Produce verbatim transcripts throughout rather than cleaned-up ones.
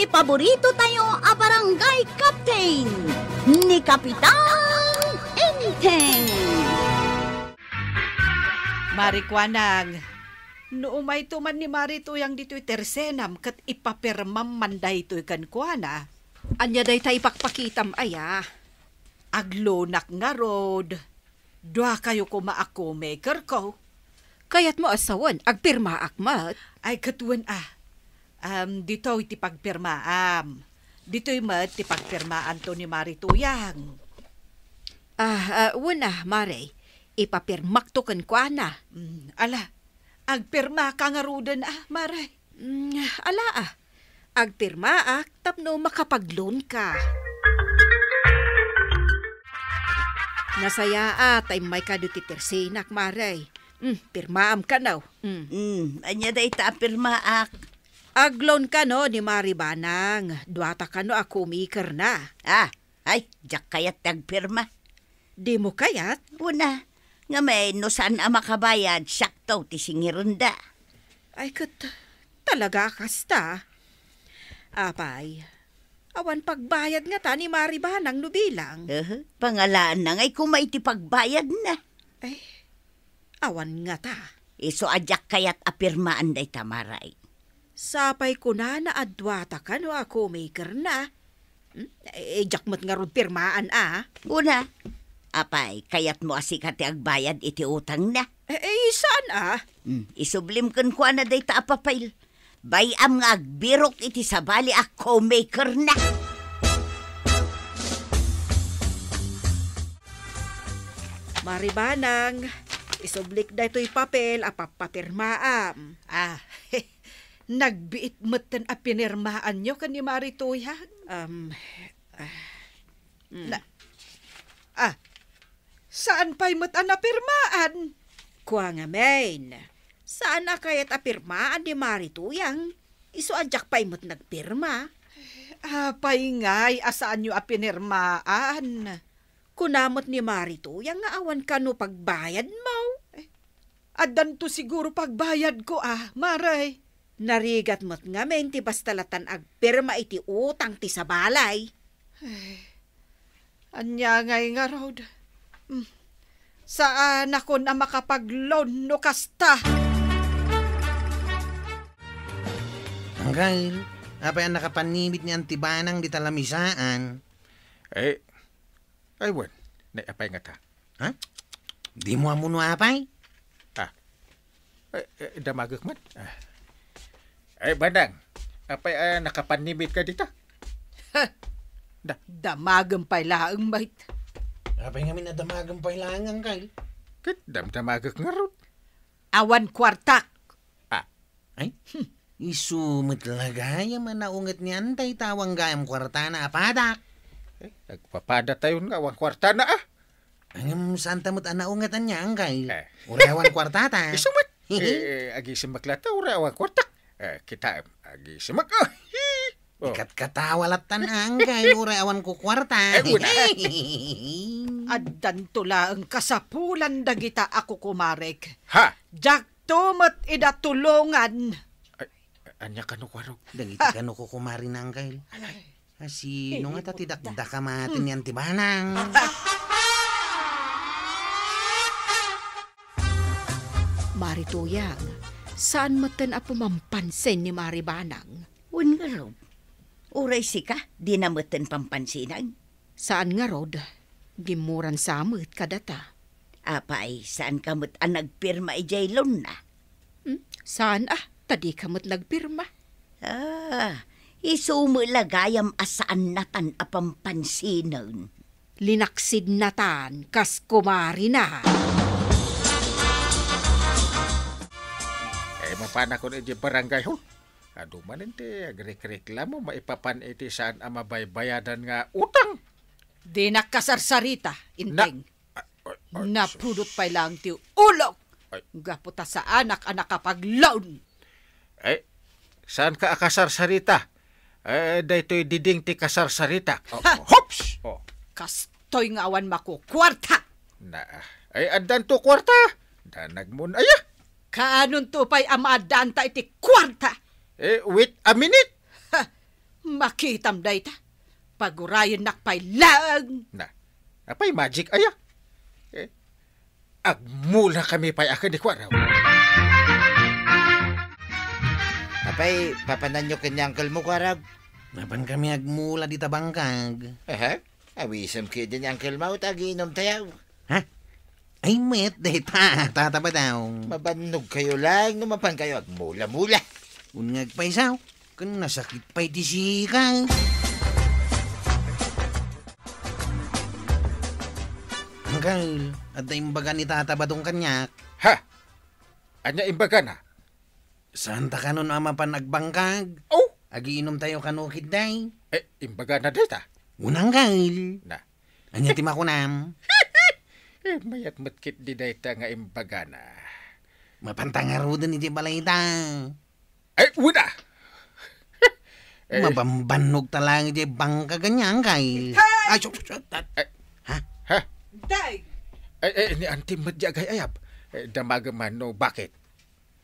Paborito tayo a barangay captain, ni Kapitan Enteng. Mari Kuanang, no umayto man ni Mari Tuyang ditoy tersenam ket ipapirmam man daytoy kenkuana. Ania dayta ipakpakitam aya? Aglonak ngarud. Duakayo koma a co-makerko. Kayatmo a sawen, agpirmaak met. Ay, ket wen a. Am, ditoy ti pagpirmaam. Ditoy met ti pagpirmaanto ni Mari Tuyang. Ah, ah, wen a, Mari. Ipapirmakto kenkuana. Mm, ala, agpirmaka ngaruden a, Mari. Mm, ala a. Agpirmaak tapno makapag-loan ka. Nasayaat ta immay kano ti tersenak, Mari. Mm, pirmaam kano. Mm. Mm, ania dayta a pirmaak? Ag-loan kano ni Mari Banang. Duata kano a co-makerna. Ah, ay, diak kayat ti agpirma. Dimo kayat? Wen a, ngamin no saan a makabayad, siakto ti singirenda. Ay, ket talaga a kasta. Apay, awan pagbayad ngata ni Mari Banang no bilang. Aha, pangalaanna ngay koma iti pagbayadna. Ay, awan ngata. Isu a diak kayat a pirmaan dayta, Mari. Sapay kunana a duata kano a co-makerna. Hmm? Eh, diak met ngarud pirmaan a. Wen a. Apay, kayatmo a sika ti agbayad iti utangna? Eh, eh, saan a? Hmm, isublim kenkuana dayta a papel. Bay-am nga agbirok iti sabali a co-makerna. Mari Banang, isublik daytoy papel a pappapirmaam. Ah, nagbiit metten a pinirmaanyo ken ni Mari Tuyang? Um, ah, mm. Na, ah, saan pay met a napirmaan? Kua ngamin, saan a kayat a pirmaan ni Mari Tuyang. Isu a diak pay met nagpirma. Apay ngay a saanyo a pinirmaan? Kuna met ni Mari Tuyang nga awan kano pagbayadmo. Eh, addanto siguro pagbayadko a, Mari. Narigat met ngamin ti basta latan agpirma iti utang ti sabali. Eh, ania ngay ngarud? Hmm. Saanakon a makapag-loan no kasta. Anggail, apay a nakapanibit ni Anti Banang dita lamisaan? Eh, Ay, wen, nay apay ngata? Ha? Dimo ammo no apay? Ah. Eh, eh, damagek met. Ah. Ay, Banang, apay a nakapanibit ka dita? Ha? Da. Damagem pay laeng, mait. Apay ngamin a damagem pay laeng, Anggail? Ket damdamagek ngarud. Awan kuartak. Ah. Ay, hmm, isu met la gayam a naunget ni Anti ta awan gayam kuartana a padak. Eh, agpapadatayon nga awan kuartana a. Ngem, saanta met a naunget ania, Anggail? Eh. Uray awan kuartata. Isu met. Eh, eh, agisimek latta, uray awan kuartak. Eh, kitaem, agisimek. Oh, hi. Oh. Ikatkatawa lattan, Anggail, uray awan kukuarta. Eh, wen a. Addanto laeng kasapulan dagita a kukumarek. Ha? Diakto met ida tulongan. Ay, ania kano, kuarok? Dagiti kano kukumarina, Anggail. Ay, ay. A, sino ngata ti dakdakamaten ni Anti Banang? Mari Tuyang, saan metten a pumampansin ni Mari Banang. Wen ngarud, uray sika, dina metten pampansinan? Saan ngarud, gimmuran sa met kadata. Apay, saanka met a nagpirma idiay loan-na? Hmm? Saan a, ta dika met nagpirma. Ah, isu met la gayam a saannatan a pampansinan. Linaksidnatan kas kumarina. Eh, mapanakon idiay barangay hall. Adu manen ti agrekreklamo maipapan iti saan a mabaybayadan nga utang. Dinak kasarsarita, Inteng. Na-, ay, ay, ay, napudot pay laeng ti ulok. Ay. Gapu ta saanak a nakapagloan. Ay, saanka a kasarsarita? Eh, daytoy diding ti kasarsarita. Oh, ha! Oh. Hops! Oh. Kastoy nga awan makukuarta. Na, ay, addanto kuarta. Danagmon aya. Kaanonto pay a maaddaanta iti kuarta? Eh, wait a minute. Ha! a kitam dayta. Pagurayennak pay laeng. Na, apay magic aya? Eh, agmulakami pay a ken ni Kuaraw. Apay, papananyo ken ni Uncle mo, Kuaraw? Mapan kami agmula dita bangkag. Aha. Awisem ketdi ni Uncle mo, ta agiinom tayo. Ha? Ay, met, dayta, Tata Badong. Mabannogkayo laeng no mapankayo agmula-mula. Wen nga agpaysaw, ken nasakit pay ti sika. Uncle, adda imbaga ni Tata Badong kaniak. Ha? Ania imbagana? Saanta kanon a mapan agbangkag? Oh? Agiinom tayo kano ketdi. Eh, imbagana dayta? Wen, Uncle. Na. Ania ti makunam? Eh, mayat met ketdi dayta nga imbagana. Mapanta ngaruden iti balayta. Eh, wen a! Eh, mabambannog ta laeng iti bangkag ania, Uncle. Itay! Ay, sus, sus, sus, tat-, eh, ha? Ha? Itay! Eh, eh, ni Auntie met di agay-ayab. Eh, damagem man no bakit?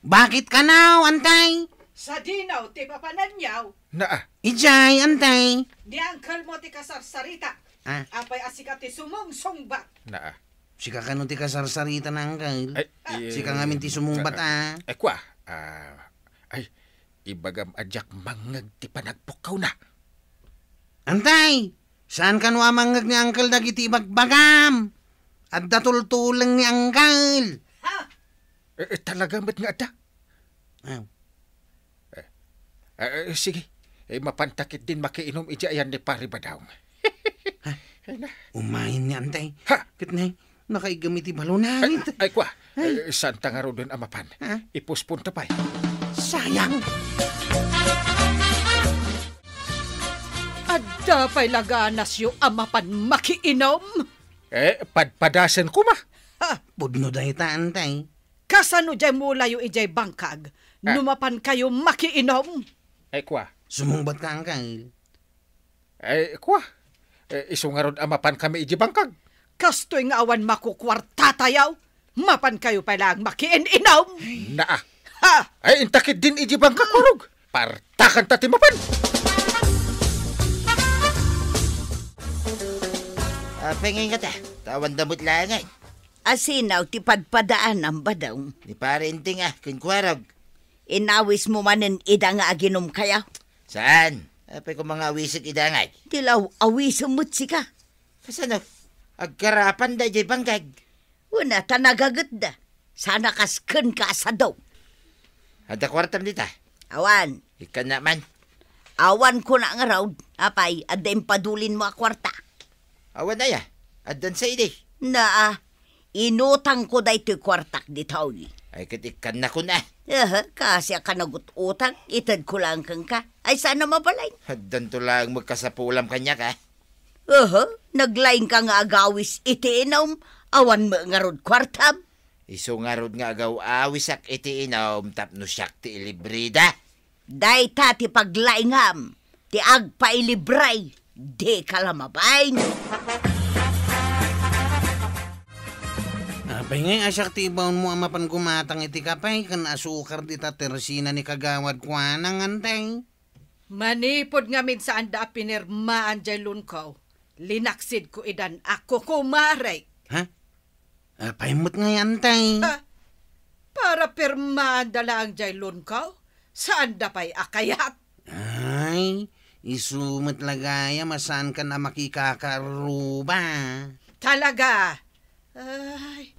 Bakit kano, Auntie? Sadino ti papananyo? Naa. Idiay, Auntie. Ni Uncle mo ti kasarsarita. Ah. Apay a sika ti sumungsungbat? Naa. Sika kano ti kasarsarita na, Uncle? Ay, eh, sika ngamin ti sumungbat, ah, ah. Ay, kua. Ah, ay, ibagam a diak mangngeg ti panagpukkawna. Auntie, saan kano a mangngeg ni Uncle dagiti ibagbagam? Adda tultuleng ni Uncle. Ha? Eh, eh, talaga met nga adda? Ah. Eh, eh, eh, sige. Eh, mapanta ketdin makiinom iti ayan ni Pari Badong. Ha? Ay na. Umayen ni Auntie. Ha? Ket nay, nakaiggam iti balon. Ay, ay, kua. Ay. Eh, saanta ngaruden a mapan? Ha? Ipuspon ta pay. Sayang. Adda pay la ganasyo a mapan makiinom? Eh, padpadasen koma. Ha? Pudno dayta, Auntie. Kasano diay mulayo idiay bangkag no mapankayo makiinom? Ay, kua. Sumungbat ka, Uncle. Ay, kua. Eh, isu ngarud a mapankami idiay bangkag. Kastoy nga awan makukuartatayo, mapankayo pay laeng makiin-inom. Naa. Ha? Ay, inta ketdin idiay bangkag, kurog. Partakanta ti mapan. Apay ngay ngata, ta awan damot laeng ay. Asino ti padpadaanam, Badong? Ni Pare Inting a ken Kuarog. Inawismo manen ida nga aginumkayo? Saan? Apay koma nga awisek ida ngay? Ti law-, awisem met sika. Kasano? Agkarapanda idiay bangkag? Wen a, ta nagagetda. Saan a kas kenka a sado. Adda kuartam dita? Awan. Ikkannak man. Awan kona ngarud, apay, adda impadulinmo a kuarta? Awan aya, addan sa idi. Naa, inutangko daytoy kuartak ditoy. Ay, ket ikkannakon a. Aha, kaasiak a nagut-utang, itedko laeng kenka. Ay, saan a mabalin? Addanto laeng met kasapulam kaniak a. Aha, naglaingka nga agawis iti inum, awan met ngarud kuartam. Isu ngarud nga agaw-awisak iti inum tapno siak ti ilibrida. Dayta ti paglaingam, ti agpailibre, dika la mabain. Apay ngay a siak ti ibaonmo a mapan gumatang iti kape ken asukar dita tersina ni Kagawad kuana, Auntie? Manipud ngamin saanda a pinirmaan diay loanko, linaksidko idan a kukumarek. Ha? Apay met ngay, Auntie? Ha? Para pirmaanda laeng diay loanko? Saanda pay a kayat? Ay, isu met la gayam a saankan a makikakaarruba. Talaga? Ay,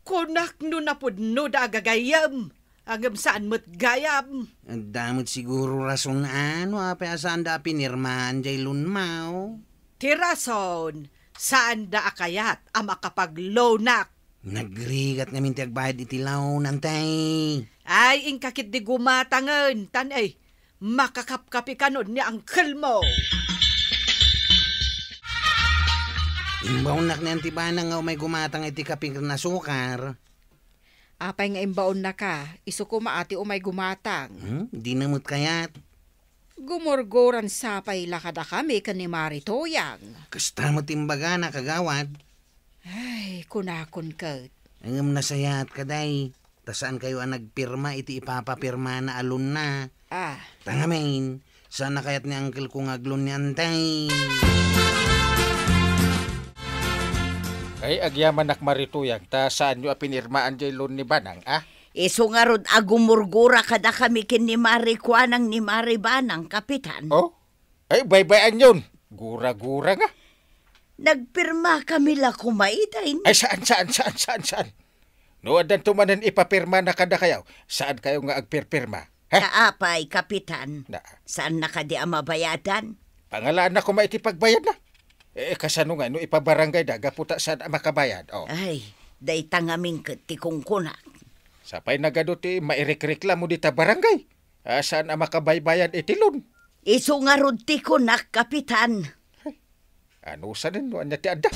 kunak no napudnoda a gagayyem, ngem saan met gayam. Adda met siguro rason a no apay a saanda a pinirmaan diay loanmo. Ti rason, saanda a kayat a makapagloanak. Nagrigat ngamin ti agbayad iti loan, Auntie. Ay, inka ketdi gumatangen, tan, ay, makakapkapi kanon ni uncle mo. Imbaonnak ni Auntie Bana nga umay gumatang iti kape ken asukar. Apay nga imbaonnaka, isu koma ti umay gumatang. Hmm, dina met kayat. Gumurguran sapay la kadakami ken ni Mari Toyang. Kasta met imbagana, Kagawad. Ay, kunakon ket. Ngem nasayaat ka, day. Ta saankayo a nagpirma iti ipapapirmana a loanna. Ah. Ta ngamin, Saan a kayat ni uncle ko nga agloan ni Antay? Ay, agyamanak, Mari Tuyang, ta saanyo a pinirmaan jay loan ni Banang, a? Isu ngarud a gumurgura kadakami ken ni Mari Kuanang ni Mari Banang, Kapitan. Oh? Ay, baybay-anyon. Gura-gura nga. Nagpirmakami la koma ita, in- Ay, saan, saan, saan, saan, saan? No addanto manen ipapirmana kadakayo, saankayo nga agpirpirma? Ha? Apay, Kapitan? Na. Saan na kadi a mabayadan? Pangalaanna koma iti pagbayadna. Eh, kasano nga no ipabarangayda gapu ta saan a makabayad? Oh. Ay, dayta ngamin ket ti kunkunak. Sapay nagadu ti mairikreklamo dita barangay. A, saan a makabaybayad iti loan? Isu ngarud ti kunak, Kapitan. Anusanen no ania ti adda?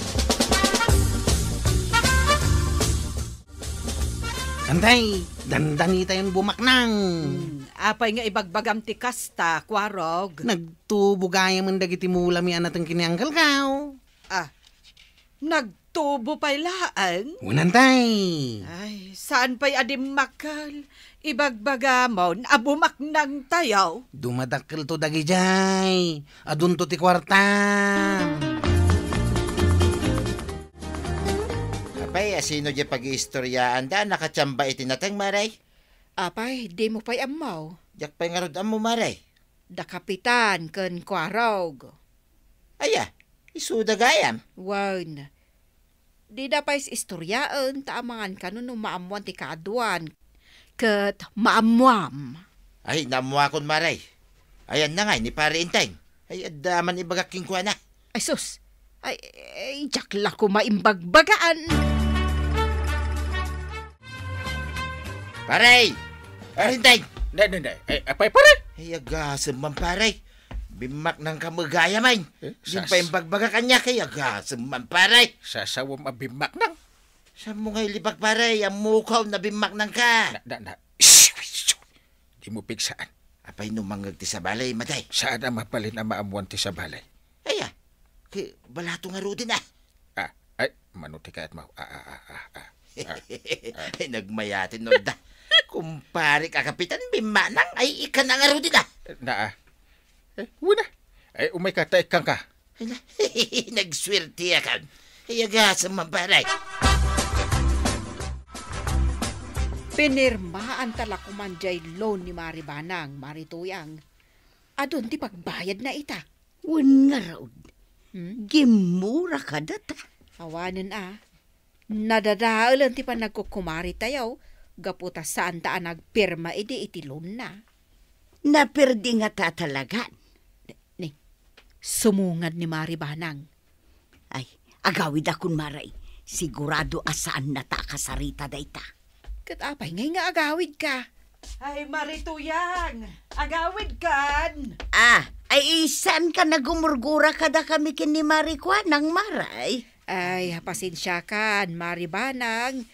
Antay, dandanitayon bumaknang. Hmm, apay nga ibagbagam ti kasta, Kuarog? Nagtubo gayamen dagiti mulami a nateng ken ni Uncle Kao. Ah, nagtubo pay laeng? Wen, Antay. Ay, saan pay a dimmakkel? Ibagbagamon a bumaknangtayo. Dumadakkelto dagidiay. Adunto ti kuarta. Apay, a sino diay pagiistoriaanda a nakatiamba iti nateng, Mare? Apay, dimo pay ammo? Diak pay ngarud ammo, Mare. Da Kapitan ken Kuarog. Aya, isuda gayam? Wen. Dida pay istoriaen ta amangan kano no maammoan ti kaaduan. Ket maammoam. Ay, naammoakon, Mare. Ayanna ngay ni Pare Enteng. Ay, adda man ibagak kenkuana. Ay, sus. Ay, ay, diak la koma imbagbagaan. Pare! Pare Enteng! Ne, ne, ne. Ay, apay, pare? Ay, agasem man, pare. Bimmaknangka met gayamen. Eh, dimo pay imbagbaga kaniak, ay agasem man, pare. Sasawem a bimmaknang? Saanmo nga ilibak, pare? Ammokaw a bimmaknangka. Na, na, na. Shh, shh, shh. Dimo pigsaan. Apay no mangngeg ti sabali, Mare? Saan a mabalin a maammoan ti sabali? Aya, ket balato ngaruden, a. Ah, ay, mano ti kayatmo? Ah, ah, ah, ah, ah. Ah, ah. Ay, nagmayaten no adda. Kumparek a Kapitan, bimmaknang, ay, ikana ngaruden, a. Na, a. Eh, wen a. Ay, umayka ta ikkanka. Ay, na, nagsuerteakon. Ay, agasem man, pare. Pinirmaanta la koman jay loan ni Mari Banang, Mari Tuyang. Adun ti pagbayadna ita. Wen ngarud. Hmm? Gimmura kadata. Awanen a. Nadadaelen ti panagkukumaritayo gapu ta saanta a nagpirma idi iti loanna. Naperdi ngata talagan. Ni, sumungad ni Mari Banang. Ay, agawidakon, Mare. Sigurado a saannata a kasarita dayta. Ket apay ngay nga agawidka? Ay, Mari Tuyang, agawidkan! Ah, ay, saanka a gumurgura kadakami ken ni Mari Kuanang, Mare? Ay, pasensiakan, Mari Banang.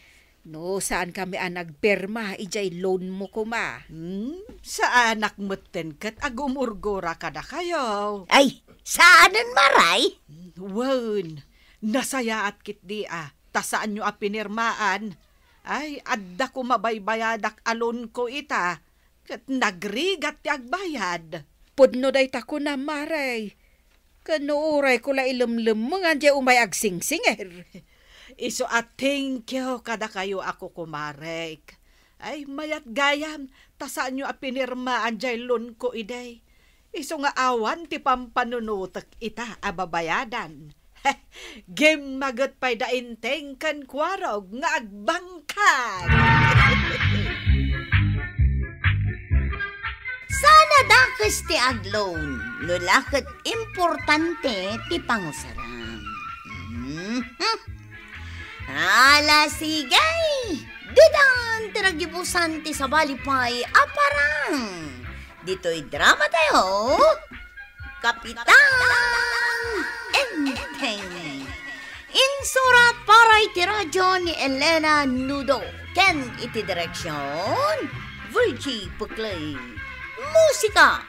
No, saankami a nagpirma idiay loanmo koma. Hmm? Saanak metten ket a gumurgura kadakayo. Ay, saanen, Mare? Wen, nasayaat ketdi a ta saanyo a pinirmaan. Ay, adda koma baybayadak a loanko ita, ket nagrigat ti agbayad. Pudno dayta kunam, Mare. Ken no urayko la ilemlemmengan diay umay agsingsinger. Isu a thank you kadakayo a kukumarek. Ay, mayat gayam, ta saanyo a pinirmaan diay loanko idi. Isu nga awan ti pampanunotek ita a babayadan. Gimmaget pay da Enteng ken Kuarog nga agbangkag. Saan a dakes ti agloan, no la ket importante ti pangusaran. Mhm. Ala, sige! Ditan ti nagibusan ti sabali pay a parang. Ditoy drama tayo, Kapitan Enteng. Insurat para iti radyo ni Elena Nudo ken iti direksyon, Virgie Puclay. Musika,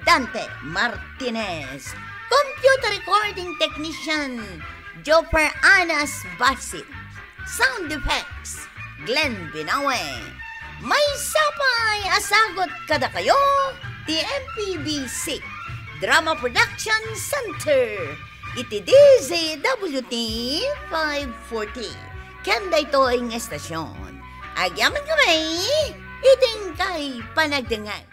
Dante Martinez. Computer recording technician, Joper Anas Basit. Sound effects, Glenn Binawe. Maysa pay a sagut kadakayo ti M P B six Drama Production Center iti D Z W T five forty. Ken daytoy nga estasyon, agyaman kami iti inkay panagdengngeg.